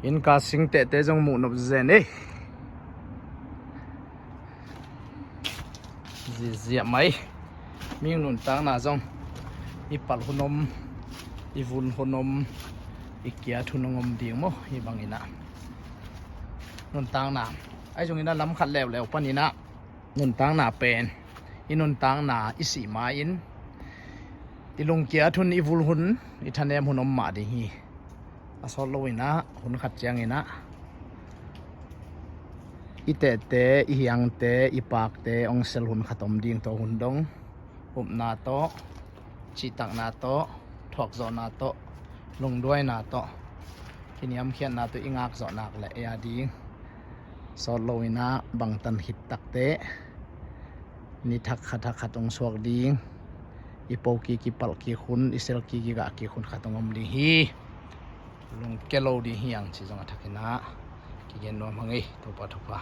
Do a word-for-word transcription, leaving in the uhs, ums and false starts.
Inn ka sing tehte zong muh nop zen ei. Ziahziah mai. Mihing nuntakna zong i palh hun om, i vun hun om, i kiat hun hong om ding maw? Hih bangin ah nuntakna, ahi zongin ah lam khat leuleu panin ah nuntakna pen, i nuntakna i sih ma-in i lungkiat hun, i vul hun, i thanem hun om mah ding hi. A sawt loin ah hun khat ciangin ah i tehte, i hiangte, i pakte hong sel hun khat om ding, tua hun dong upna tawh, cihtakna tawh, thuakzawhna tawh, lungduaina tawh, kiniamkhiatna tawh i ngakzawh nak leh ei a ding, sawt loin ah bangtan khit takteh ni thak khat, thak khat hong suak ding, i po kik, i palh kik hun, i sel kik, i gah kik hun khat hong om ding hi. Lungkia lo ding hi hang ci zong a thakin ah kigen nuam hang ei. Topa thupha.